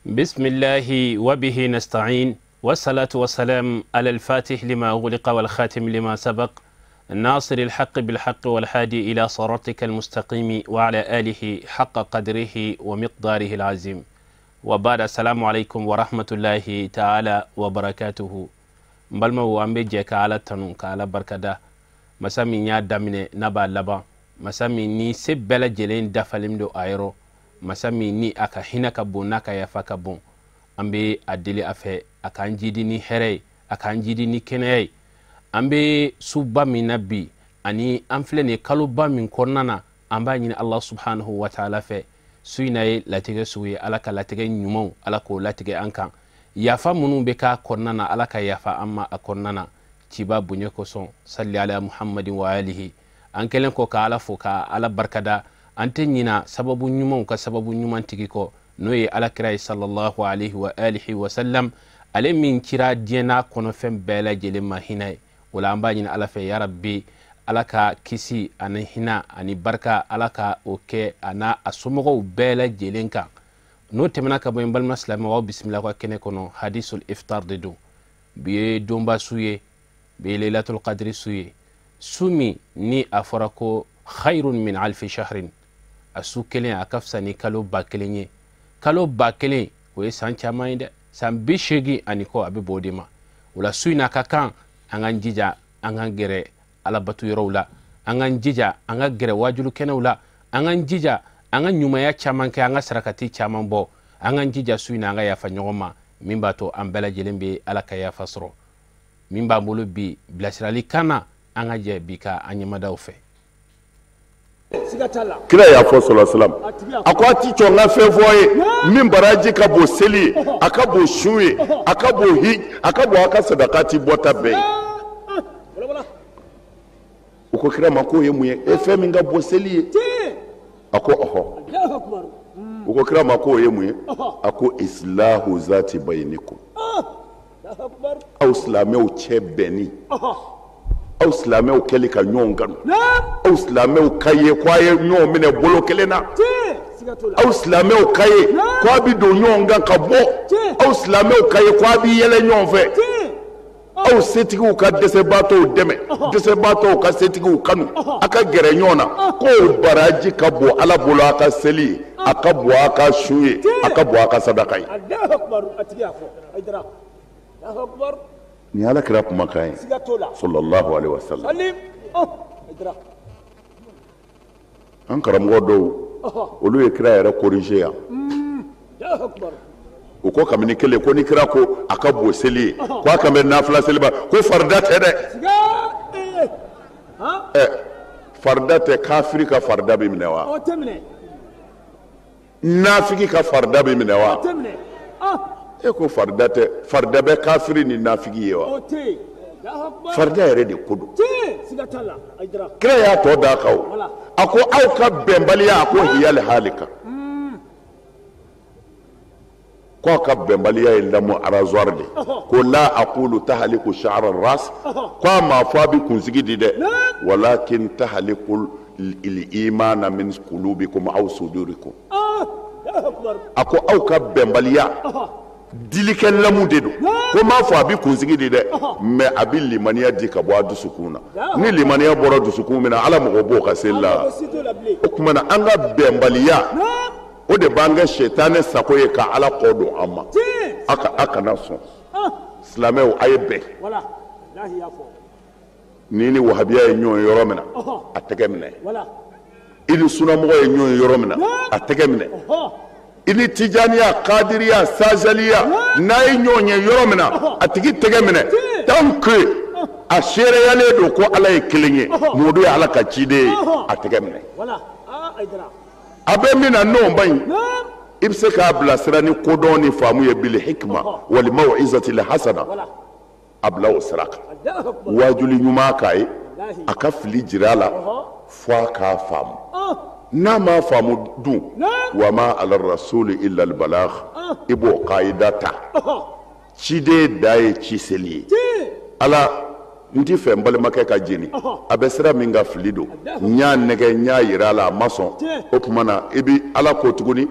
بسم الله وبه نستعين والصلاة والسلام على الفاتح لما أغلق والخاتم لما سبق الناصر الحق بالحق والهادي إلى صراطك المستقيم وعلى آله حق قدره ومقداره العظيم وبعد السلام عليكم ورحمة الله تعالى وبركاته. N balimaw, an bɛ jɛ ka Ala tanu, ka Ala barikada, masa min y'a daminɛ n'a b'a laban, masa min ni se bɛɛ lajɛlen dafalen don a yɔrɔ, masa min ni a ka hinɛ ka bon, n'a ka yafa ka bon. An bɛ a deli a fɛ a k'an jidi ni hɛrɛ ye, a k'an jidi ni kɛnɛya ye. An bɛ suba min na bi, ani an filɛ nin ye kaloba min kɔnɔna na, an b'a ɲini Allah subhanahu wa ta'ala fɛ, su in na ye latigɛ sugu ye, Ala ka latigɛ ɲumanw, Ala k'o latigɛ an kan. Yafa minnu bɛ k'a kɔnɔna na, Ala ka yafa an ma a kɔnɔna na, ciba bonya kosɔn. Salli ala Muhammadin wa alihi. An kɛlen kɔ ka Ala fo, ka Ala barikada, an tɛ ɲina sababu ɲumanw ka sababu ɲuman tigi kɔ, n'o ye Ala kira ye, sallallahu alaihi wa alihi wa sallam, ale min cira diɲɛ n'a kɔnɔfɛn bɛɛ lajɛlen ma hinɛ ye. O la, an b'a ɲini Ala fɛ, ya Rabbi, Ala ka kisi ani hinɛ ani barika, Ala ka o kɛ a n'a a somɔgɔw bɛɛ lajɛlen kan. N'o tɛmɛna ka bɔ yen, balima silamɛw, aw bisimila ka kɛnɛ kɔnɔ. Hadisul iftar de don. Bi ye donba su ye, bi ye Leilatul Qadri su ye, su min ni a fɔra ko khayrun min alfi shahrin, a su kelen a ka fisa ni kalo 1000 ye. Kalo 1000, o ye san caman ye dɛ, san 80 ani kɔ, a bɛ bɔ o de ma. O la, su in a ka kan an k'an jija, an k'an gɛrɛ Alabatu yɔrɔw la, an k'an jija, an ka gɛrɛ wajulu kɛnɛw la, an k'an jija, an ka ɲumanya caman kɛ, an ka sarakati caman bɔ, an k'an jija su in na, an ka yafa ɲɔgɔn ma, min b'a to an bɛɛ lajɛlen bɛ Ala ka yafa sɔrɔ. Min b'an bolo bi bilasirali kan na, an ka jɛ bi ka an ɲɛmadaw fɛ. Kira y'a fɔ sɔlɔ salam, a ko a ti cɔ n ka fɛn fɔ ye min baraji ka bon seli ye, a ka bon sun ye, a ka bon hi, a ka bon a ka sadakati bɔta bɛɛ ye. U ko kira ma k'o ye mun ye? E fɛn min ka bon seli ye? A ko ɔhɔ. U ko kira ma k'o ye mun ye? A ko islahu zati bayinikum, aw silamɛw cɛ bɛnni, aw silamɛw kɛli ka ɲɔgɔn kanu, aw silamɛw ka ye ko a ye ɲɔgɔn minɛ bolo kelen na, aw silamɛw ka ye ko a bɛ don ɲɔgɔn kan ka bɔ, aw silamɛw ka ye ko a bɛ yɛlɛ ɲɔgɔn fɛ, aw setigiw ka dɛsɛbaatɔw dɛmɛ, dɛsɛbaatɔw ka setigiw kanu, a ka gɛrɛ ɲɔgɔn na, k'o baraji ka bon Ala bolo a ka seli ye, a ka bon a ka sun ye, a ka bon a ka sadaka ye. Nin ye Ala kira kumakan ye, sallallahu alaihi wa sallam. An karamɔgɔ dɔw, olu ye kira yɛrɛ corriger yan. U ko kabini kelen ko ni kira ko a ka bon seli ye, ko a kan bɛ nafila seli ma, ko farida tɛ dɛ. Ɛ, farida tɛ, kafiri ka farida bɛ minɛ wa? Nafiki ka farida bɛ minɛ wa? E ko farida tɛ, farida bɛ kafiri ni nafiki ye wa? Farida yɛrɛ de ko don. Kira y'a tɔ d'a kan o. A ko aw ka bɛnbaliya, a ko hiyali halika, ko aw ka bɛnbaliya ye lame rasoir de. Ko la aqulu tahliku sha'ra ras, ko a ma fɔ a bɛ kunsigi di dɛ, walakin tahliku al-imana min qulubikum aw sudurikum. A ko aw ka bɛnbaliya dilikɛ lame de don, ko m'a fɔ a bɛ kunsigi di dɛ, mais a bɛ limaniya di ka bɔ a dusukun na. Ni limaniya bɔra dusukun min na, Ala mɔgɔ b'o ka seli la. O tuma na, an ka bɛnbaliya, o de b'an kɛ sɛtanɛ sago ye ka Ala kɔ don an ma. A ka a kana sɔn. Silamɛw, a ye bɛn. Ni ni wahabiya ye ɲɔgɔn ye yɔrɔ min na, a tɛgɛ minɛ. I ni sunamɔgɔ ye ɲɔgɔn ye yɔrɔ min na, a tɛgɛ minɛ. I ni tijaniya, kadiriya, sazaliya, n'a ye ɲɔgɔn ye yɔrɔ min na, a tigi tɛgɛ minɛ, tant que a seereyalen don ko Ala ye kelen ye, Mamadu ye Ala ka ciden ye, a tɛgɛ minɛ. A bɛ min na n'o man ɲi, i bɛ se k'a bilasira ni kodɔn ni faamu ye, bil hikma wal maw'izati al hasana, a bila o sira kan, wajuli ɲuman k'a ye, a ka fili jira a la fo a k'a faamu. N'a m'a faamu dun, wa ma ala rasuli illa al balagh, i b'o kayida ta. Ciden da ye ci seli ye. Ala N ti fɛ n balimakɛ ka jeni a bɛ sira min ka fili don n y'a nɛgɛ n y'a yira a la a ma sɔn o tuma na i bɛ ala ko tuguni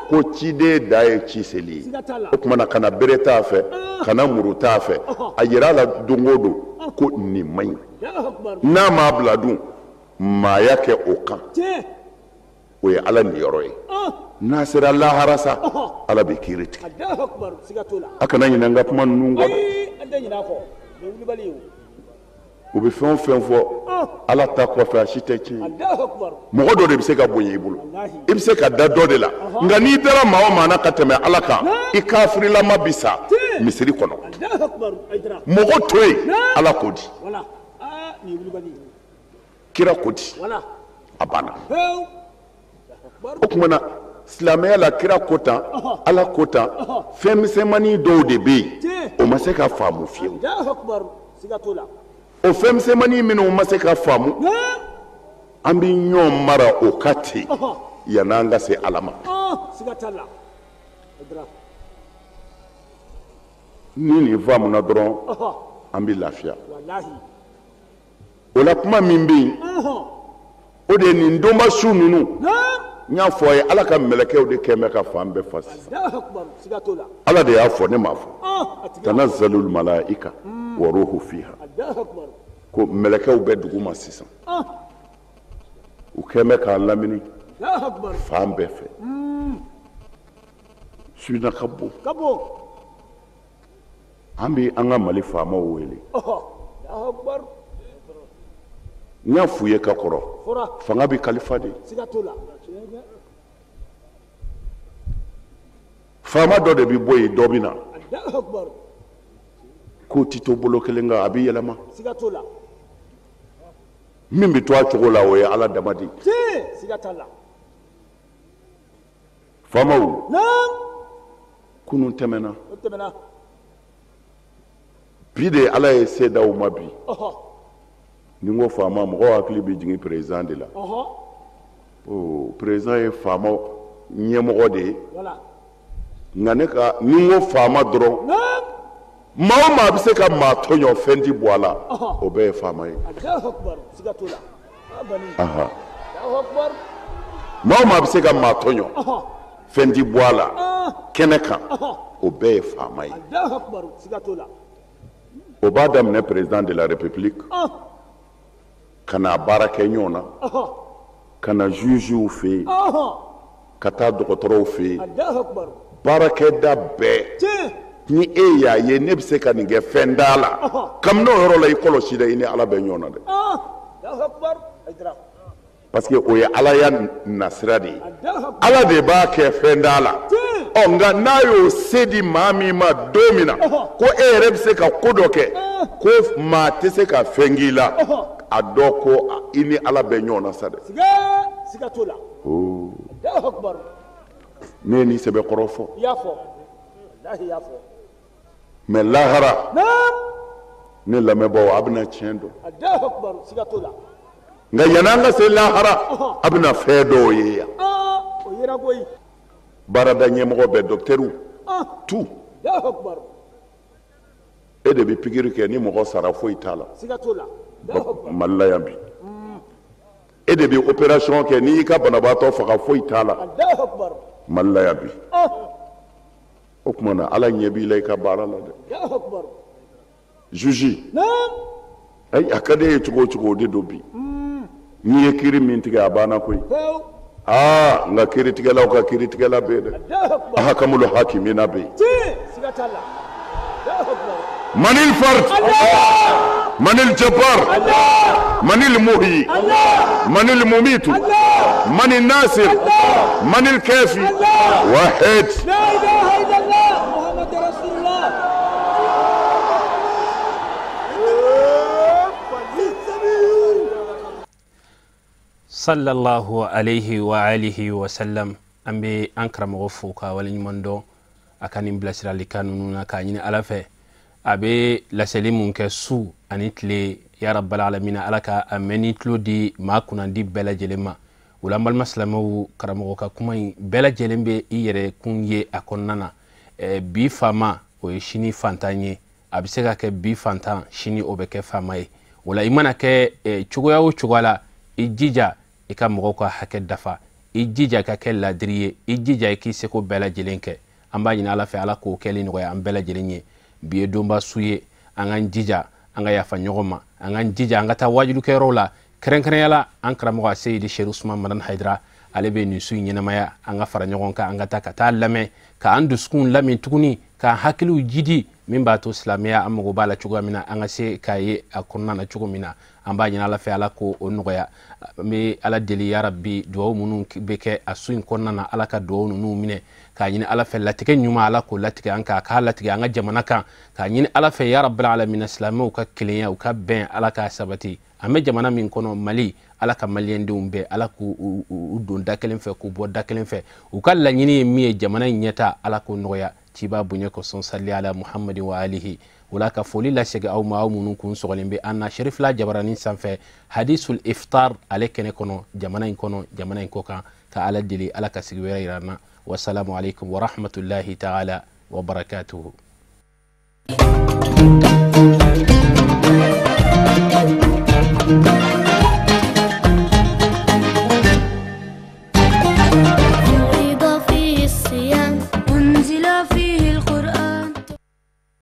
ko ciden da ye ci seli ye o tuma na kana bere t'a fɛ kana muru t'a fɛ a yira a la don o don ko nin man ɲi n'a m'a bila dun maaya kɛ o kan o ye ala niyɔrɔ ye n'a sera lahara sa ala bɛ kiiri tigɛ a kana ɲinɛ n ka kuma ninnu kɔ dɛ u bɛ fɛn o fɛn fɔ ala ta kɔfɛ a si tɛ tiɲɛ mɔgɔ dɔ de bɛ se ka bonya i bolo i bɛ se ka da dɔ de la nka n'i dara maa o maa na ka tɛmɛ ala kan i kafirilama bi sa misiri kɔnɔ mɔgɔ to yen ala ko di kira ko di a banna o tuma na silamɛya la kira ko tan ala ko tan fɛn misɛnmanin dɔw de bɛ yen o ma se ka faamu fiyewu o fɛn misɛnmanin minnu ma se ka faamu an bɛ ɲɔgɔn mara o ka ten yann'an ka se ala ma ni nin faamuna dɔrɔn an bɛ lafiya o la kuma min bɛ yen o de ye nin donba su ninnu n y'a fɔ a ye ala ka mɛlɛkɛw de kɛn bɛ ka fan bɛɛ fa sisan ala de y'a fɔ ne m'a fɔ tanazzalul malaika wa ruhu fiha ko mɛlɛkɛw bɛ dugu ma sisan u kɛn bɛ k'a lamini fan bɛɛ fɛ su in ka bon an bɛ an ka Mali faamaw wele n y'a f'u ye ka kɔrɔ fanga bɛ kalifa de faama dɔ de bɛ bɔ yen dɔ bɛ na k'o ti to bolo kelen kan a bɛ yɛlɛma min bɛ to a cogo la o ye ala dama de ye faamaw kunun tɛmɛna bi de ala ye se d'aw ma bi ni n ko faama mɔgɔw hakili bɛ jigin président de la président ye faama ɲɛmɔgɔ de ye nka ne ka ni n ko faama dɔrɔn maa o maa bɛ se ka maa tɔɲɔ fɛn ti bɔ a la o bɛɛ ye faama ye maa o maa bɛ se ka maa tɔɲɔ fɛn ti bɔ a la kɛnɛ kan o bɛɛ ye faama ye o b'a daminɛ président de la république ka na baara kɛ ɲɔgɔn na ka na jugew fɛ yen ka taa dɔgɔtɔrɔw fɛ yen baarakɛda bɛɛ ni e y'a ye ne bɛ se ka nin kɛ fɛn t'a la kabini o yɔrɔ la i kɔlɔsi dɛ i ni ala bɛ ɲɔgɔn na dɛ parce que o ye alaya nasira de ye ala de b'a kɛ fɛn t'a la ɔ nka n'a y'o se di maa min ma don min na ko e yɛrɛ bɛ se ka ko dɔ kɛ ko maa tɛ se ka fɛn k'i la a dɔn ko i ni ala bɛ ɲɔgɔn na sa dɛ. Ne ye nin sɛbɛkɔrɔ fɔ. Mais lahara ne lamɛnbaaw a bɛna tiɲɛ dɔn. Nka yan'an ka se lahara a bɛna fɛn dɔw ye yan. Baarada ɲɛmɔgɔ bɛɛ dɔkitɛriw tout e de bɛ pikiri kɛ ni mɔgɔ sara foyi t'a la Mali la yan bi e de bɛ opération kɛ n'i y'i ka banabaatɔ faga foyi t'a la Mali la yan bi o tuma na ala ɲɛ b'i la i ka baara la dɛ juge ayi a ka d'e ye cogo o cogo o de don bi n'i ye kiiri min tigɛ a banna koyi aa nka kiiritigɛlaw ka kiiritigɛla bɛ yen dɛ ahakamul hakimina bɛ yen manil fard manil jabbar manil muhyi manil mumitu manil nasir manil kafi wahid la ilaha illallah muhammad rasulullah. Sallallahu alayhi wa alihi wa sallam. An bɛ an karamɔgɔ fo ka waleɲuman dɔn a ka nin bilasiralikan ninnu na k'a ɲini ala fɛ a bɛ laseli mun kɛ su ani tile ya rabbal alamina ala ka a mɛn ni tulo di maa kunnandi bɛɛ lajɛlen ma. O la an balima silamɛw karamɔgɔ ka kuma in bɛɛ lajɛlen bɛ i yɛrɛ kun ye a kɔnɔna na. Bi faama o ye sini fantan ye. A bɛ se ka kɛ bi fantan, sini o bɛ kɛ faama ye. O la, i mana kɛ cogoya o cogoya la, i jija i ka mɔgɔw ka hakɛ dafa, i jija ka kɛ ladiri ye, i jija i k'i seko bɛɛ lajɛlen kɛ. An b'a ɲini Ala fɛ, Ala k'o kɛli nɔgɔya an bɛɛ lajɛlen ye. Bi ye donba su ye. An k'an jija, an ka yafa ɲɔgɔn ma, an k'an jija, an ka taa wajulukɛyɔrɔw la. Kɛrɛnkɛrɛnya la, an karamɔgɔ Seyidi Seru Usman Madani Hayidara, ale bɛ nin su in ɲɛnamaya. An ka fara ɲɔgɔn kan, an ka taa ka taa lamɛn, k'an dusukun lamin tuguni, k'an hakiliw jidi, min b'a to silamɛya, an mago b'a la cogoya min na, an ka se k'a ye a kɔnɔna na cogo min na. An b'a ɲini Ala fɛ, Ala ko o nɔgɔya. An bɛ Ala deli, yarabi, duwawu minnu bɛ kɛ a su in kɔnɔna na, Ala ka duwawu ninnu minɛ. K'a ɲini Ala fɛ, latigɛ ɲuman, Ala k'o latigɛ an kan, a k'a latigɛ an ka jamana kan. K'a ɲini Ala fɛ, yarabila alamina, silamɛw ka kelenya, u ka bɛn, Ala k'a sabati. An bɛ jamana min kɔnɔ, Mali, Ala ka maliyɛndenw bɛɛ, Ala k'u u don da kelen fɛ, k'u bɔ da kelen fɛ. U ka laɲini ye min ye, jamana in ɲɛta, Ala k'o nɔgɔya ciba bonya kosɔn. Sali ala Muhamadi wa alihi. Wala ka foli lasegin aw ma, aw minnu kun sɔgɔlen bɛ an na Sherifila jabaranin sanfɛ, Hadisul Iftar ale kɛnɛ kɔnɔ, jamana in kɔnɔ, jamana in kɔ kan. Ka Ala deli, Ala ka sigi wɛrɛ yira an na. Wasalamu alaikum wa rahmatullahi ta'ala wa barakatuhu.